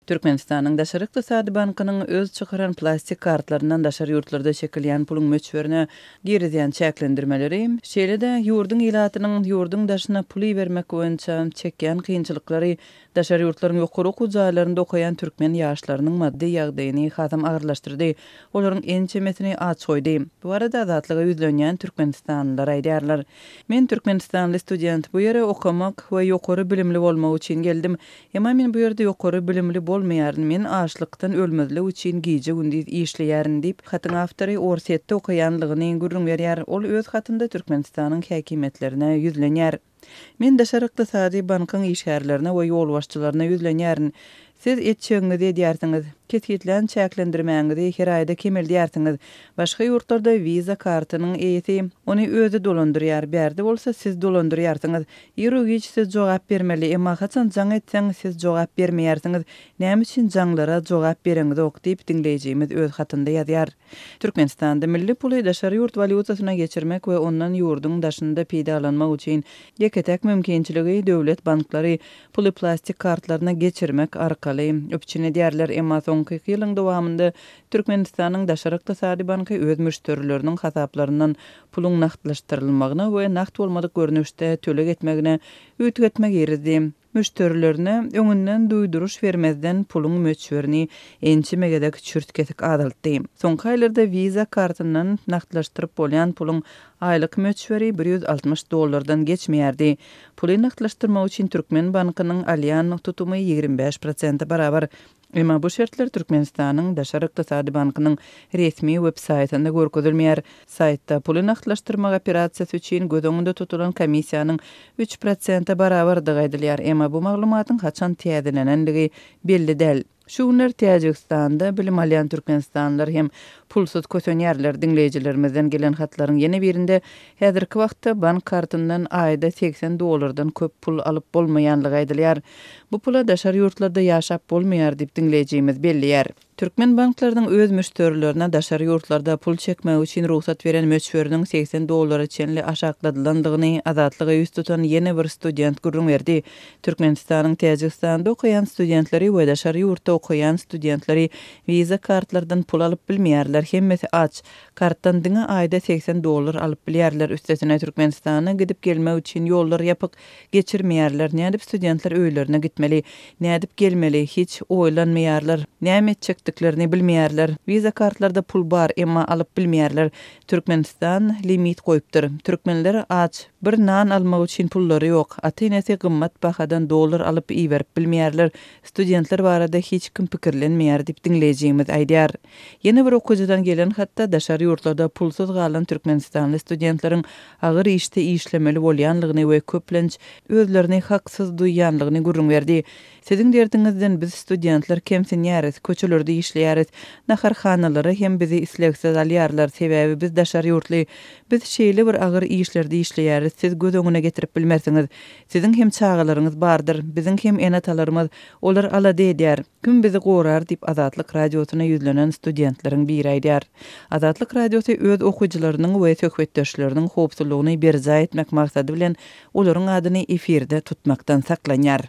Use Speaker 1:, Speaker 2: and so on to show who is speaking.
Speaker 1: Türkmenistanyň Daşary ykdysady bankynyň öz çykaran plastik kartlaryndan daşary ýurtlarda çekilýän puluň möçberine girizýän çäklendirmeleri, şeýle-de ýurduň ilatynyň ýurduň daşyna pul ibermek boýunça çekýän kynçylyklary daşary ýurtlaryň ýokary okuw jaýlarynda okaýan türkmen ýaşlarynyň maddy ýagdaýyny hasam agyrlaşdyrdy, olaryň ençemesini aç goýdy. Bu barada Azatlyga ýüzlenýän türkmenistanlylar aýdýarlar. Men türkmenistanly student, bu ýere okamak we ýokary bilimli bolmak üçin geldim. Emma men bu ýerde ýokary bilimli bolmaýaryn, men açlykdan ölmezlik üçin gije-gündiz işleýärin diýip, hatyň awtory Orsýetde okaýanlygyny gürrüň berýär. Ol öz hatynda Türkmenistanyň häkimiýetlerine ýüzlenýär. Men Daşary ykdysady bankyň işgärlerine we ýolbaşçylaryna ýüzlenýärin. Siz etjegiňizi edýärsiňiz. Kesgitlän çäklendirmäňizi her aýda kemeldýärsiňiz. Başga ýurtlarda Visa kartynyň eýesi ony özi dolandyrýar, bärde bolsa siz dolandyrýarsyňyz. Iru-giç siz jogap bermeli, emma haçan jaň etseň, siz jogap bermeýärsiňiz. Näme üçin jaňlara jogap bereňizok? diýip, diňleýjimiz öz hatynda ýazýar. Türkmenistanda milli puly daşary ýurt walýutasyna geçirmek we ondan ýurduň daşynda peýdalanmak üçin ýeke-täk mümkinçiligi döwlet banklary puly plastik kartlaryna geçirmek arkaly üpjün edýärler. Emma soňky iki ýylyň dowamynda Türkmenistanyň Daşary ykdysady banky öz müşderileriniň hasaplaryndan puluň nagtlaşdyrylmagyna we nagt bolmadyk görnüşde töleg etmegine üýtgetme girizdi. Müşderilerine öňünden duýduryş bermezden puluň möçberini ençeme gezek çürt-kesik azaltdy. Soňky aýlarda Visa kartyndan nagtlaşdyryp bolýan puluň aýlyk möçberi 160 dollardan geçmeýärdi. Puly nagtlaşdyrmak üçin türkmen bankynyň alýan tutumy 25 prosente barabar. Emma bu şertler Türkmenistanyň Daşary ykdysady bankynyň resmi web saýtynda görkezilmeýär. Saýtda puly nagtlaşdyrmak operasiýasy üçin göz öňünde tutulan komissiýanyň üç prosente barabardygy aýdylýar, emma bu maglumatyň haçan täzelenendigi belli däl. Şu günler Täjigistanda bilim alýan türkmenistanlylar hem pulsuz kösenýärler. Diňleýjilerimizden gelen hatlaryň ýene birinde häzirki wagtda bank kartyndan aýda 80 dollardan köp pul alyp bolmaýanlygy aýdylýar. Bu pula daşary ýurtlarda ýaşap bolmaýar diýip diňleýjimiz belleýär. Türkmen banklarynyň öz müşderilerine daşary ýurtlarda pul çekmek üçin rugsat beren möçberiniň 80 dollara çenli aşakladylandygyny Azatlyga ýüz tutan ýene bir student gürrüň berdi. Türkmenistanyň Täjigistanda okaýan studentleri we daşary ýurtda okaýan studentleri Visa kartlardan pul alyp bilmeýärler, hemmesi aç. Kartdan diňe aýda 80 dollar alyp bilýärler, üstesine Türkmenistana gidip gelmek üçin ýollar ýapyk, geçirmeýärler, nädip studentler öýlerine gitmeli, nädip gelmeli, hiç oýlanmaýarlar, näme etjekdiklerini bilmeýärler. Visa kartlarda pul bar, emma alyp bilmeýärler. Türkmenistan limit goýupdyr. Türkmenler aç, bir nan almak üçin pullary ýok. Ata-enesi gymmat bahadan dollar alyp iberip bilmeýärler. Studentler barada hiç kim pikirlenmeýär diýip diňleýjimiz aýdýar. Ýene bir okyjydan gelen hatda daşary ýurtlarda pulsuz galan türkmenistanly studentleriň agyr işde işlemeli bolýanlygyny we köplenç özlerini haksyz duýýanlygyny gürrüň berdi. Siziň derdiňizden biz studentler kemsinýäris, köçelerde işleýäris, naharhanalara hem bizi islegsiz alýarlar, sebäbi biz daşary ýurtly. Biz şeýle bir agyr işlerde işleýäris, siz göz öňüne getirip bilmersiňiz. Siziň hem çagalaryňyz bardyr, biziň hem ene-atalarymyz, olar alada edýär. Kim bizi gorar diýip Azatlyk Radiosyna ýüzlenen studentleriň biri aýdýar. Azatlyk Radiosy öz okyjylarynyň we söhbetdeşleriniň howpsuzlygyny berjaý etmek maksady bilen olaryň adyny efirde tutmakdan saklanýar.